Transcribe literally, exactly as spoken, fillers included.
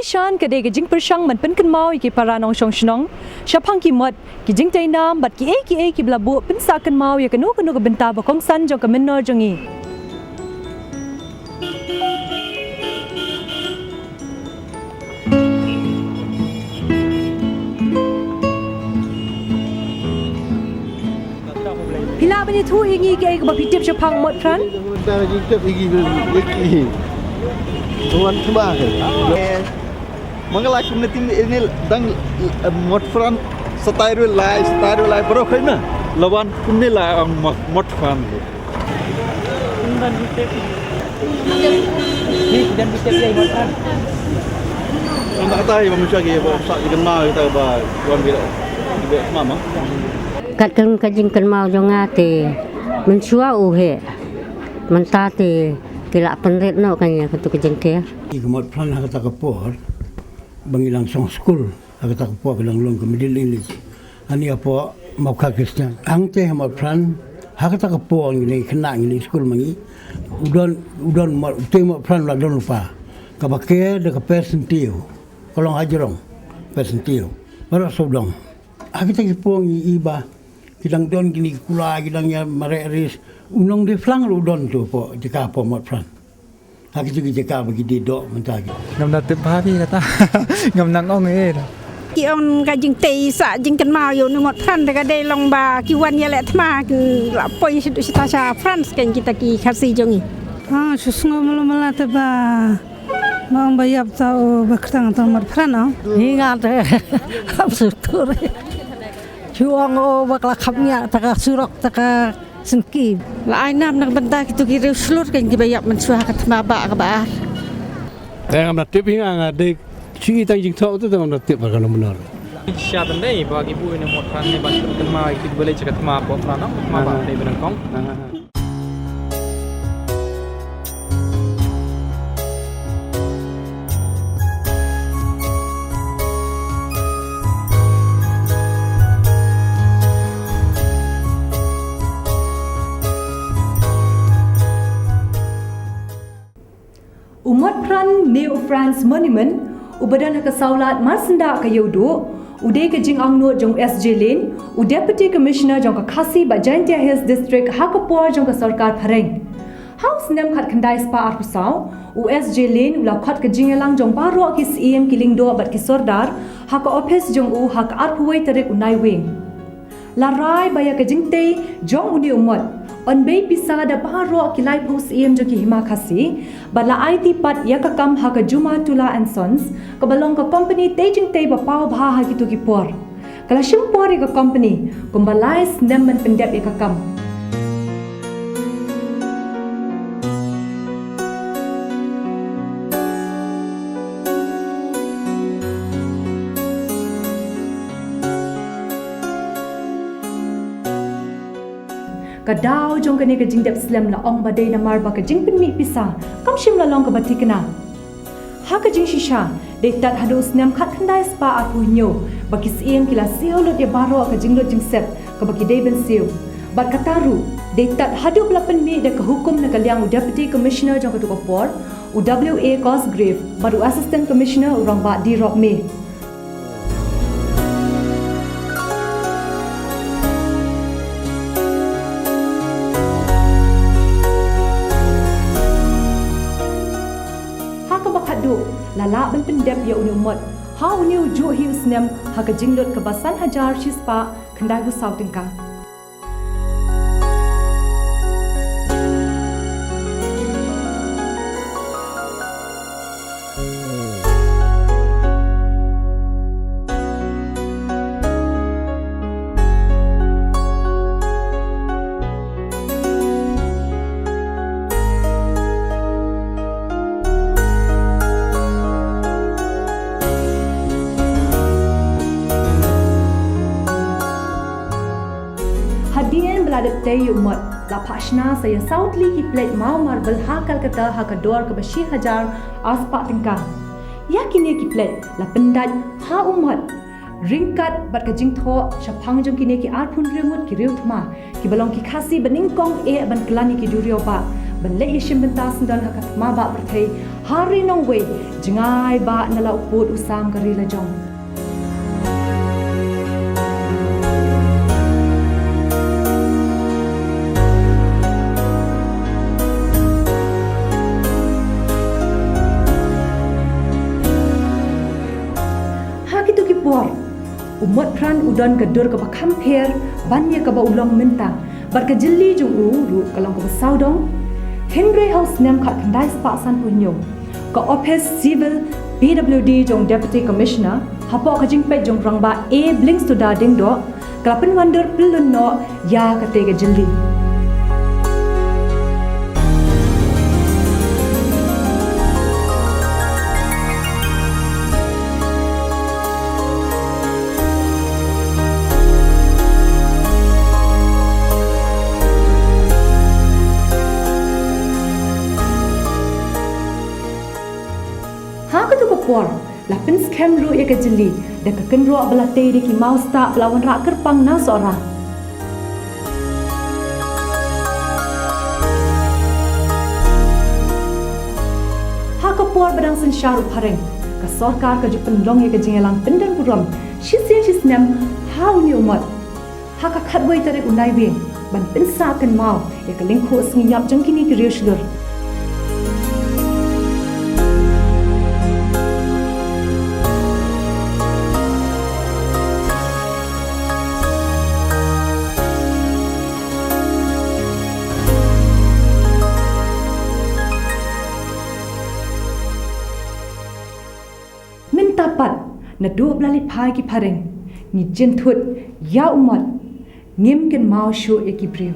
Shan ka dei ka jingpyrshang ban pynkynmaw ïa ki para nongshong shnong shaphang ki mot, ki jingtei nam bad kiei kiei kiba la buh pynsah kynmaw ïa kano kano ka bynta ba kongsan jong ka mynnor jong ngi. Phi lah ban ïathuh ïa ngi kaei kaba phi tip shaphang mot phran? Tang jingtip ïa ngi, wan thma ka. Mangala kumne tim ini dang, eh, mot phran, satai ru lai, satai ru lai, bro khaina. Lawan kumne la ang mot, mot phran. Ni dan bite ya mot phran. Ang tak tahu bang siya ke ba sa di kenal kita ba wan bila. Bila mama. Kat kan ka jingkynmaw jong nga te mynshuwa u heh. Mynta te ki la pynrit noh kan ïa katu ka jingtei. Ki mot phran ha kata ka por ba ngi lang song skul. Ha kata ka por ka dang long ka Middle English. Ani hapoh Mawkhar Christian. Hangte ha mot phran, ha kata ka por ngi dang khynnah ngi dang skul ma ngi. U don, u don mot, utei mot phran u la don lypa. Kaba ker da ka Per Syntiew. Ka long hajrong Per Syntiew. Baroh sawdong. Ha kita ki por ngi i ba ki dang don kine ki kula, ki dang ïa mareh ris. U nongdie phlang ruh u don tu hapoh jaka hapoh mot phran. Ha kito ki jaka ba ki die doh mynta ki. Ngam da tip bha phi kata. Ngam nang ong ïa. Ki ong ka jingtei sah jingkynmaw ïa une u mot phran te ka dei long ba ki wan ïaleh thma, ki la poi shaduh shata sha France kan kita ki Khasi jong ngi. Ha, shu sngew malu mala te ba, ba ong ba ïap ta u ba kyrteng ta u mot phran, ong. Hi nga te. Hap shu tur. Shu ong o ba ka la khap ngiah ta ka surok ta ka Sngewsih. La ai nam na ka bynta kito ki riew shlur kan kiba ïap mynshuwa ha ka thma ba kaba ar. Te ngam da tip hi nga, nga dei shu i tang jingthoh te ngam da tip ha ka nong mynno. Sha ban dei ba ki buh ïa une u mot phran ne ba ki kynmaw ïa ki ba leit sha ka thma pop na nong thma ba dei ba nyngkong. U mot phran ne u France Monument, uba don ha ka sawlad marsyndah ka Ïewduh, u dei ka jingangnud jong u S J Lane, u Deputy Commissioner jong ka Khasi bad Jaintia Hills District ha ka por jong ka sorkar phareng. Ha u snem khatkhyndai spah arphew saw, u S J Lane u la khot ka jingïalang jong baroh ki Syiem, ki Lyngdoh bad ki Sordar ha ka ophis jong u ha ka arphew wei tarik u Naiwieng. La rai ba ïa ka jingtei jong une u mot yn bei pisa da baroh ki laiphew Syiem jong ki Hima Khasi, bad la aiti pat ïa ka kam ha ka Jumatullah and Sons, kaba long ka kompani tei jingtei ba paw bha ha kito ki por. Ka la shim por ïa ka kompani kumba lai snem ban pyndep ïa ka kam. Ka daw jong kane ka jingdep slem la ong ba dei namar ba ka jingpynmih pisa kam shym la long kaba thikna. Ha ka jingshisha, dei tad haduh u snem khatkhyndai spah arphew hynñiew ba ki Syiem ki la siew lut ïa baroh ka jinglut jingsep kaba ki dei ban siew. Bad kata ruh dei tad haduh ba la pynmih da ka hukum na ka liang u Deputy Commissioner jong katu ka por, u W A Cosgrave, bad u Assistant Commissioner u Rangbah D Rockmay. Ha kaba khatduh, la lah ban pyndep ïa une u mot ha une u juh hi u snem ha ka jinglut kaba san hajar shispah khyndaiphew saw tyngka. Hadien ba la dep tei ïa u mot, la phah shna sa ïa saw tylli ki plate maw marble ha Calcutta ha ka dor kaba shi hajar arspah tyngka. Ïa kine ki plate la pyndait ha u mot, ryngkat bad ka jingthoh shaphang jong kine ki arphew hynriew ngut ki riew thma kiba long ki Khasi ba nyngkong eh ban klan ïa ki duriaw bah Ban leit ïashim bynta syndon ha ka thma bah pyrthei ha ri nongwei, jngai bah na la u pud u sam ka ri la jong. Ha kito ki por, u Motphran u don ka dur kaba kham pher ban ïa kaba u long mynta. Bad ka jylli jong u ruh ka long kaba sawdong. Hynrei ha u snem khatkhyndai spah sanphew hynñiew, ka Office Civil P W D jong Deputy Commissioner, hapoh ka jingpeit jong Rangbah A Bling Suda Diengdoh, ka la pynwandur pyllun noh ïa katei ka jylli. Ha kato ka por, la pynskhem ruh ïa ka jylli da ka kynroh ba la tei da ki mawstah ba la wanrah kyrpang na Sohra. Ha ka por ba dang synshar u phareng, ka sorkar ka ju pynlong ïa ka jingïalang pyndon burom shisien shisnem ha une u mot. Ha ka khatwei tarik u Naiwieng, ban pynsah kynmaw ïa ka lyngkhuh sngi ïap jong kine ki riewshlur. Mynta pat, naduh ba la leit phai ki phareng, ngi jynthut ïa u mot, ngim kynmaw shuh ïa ki briew.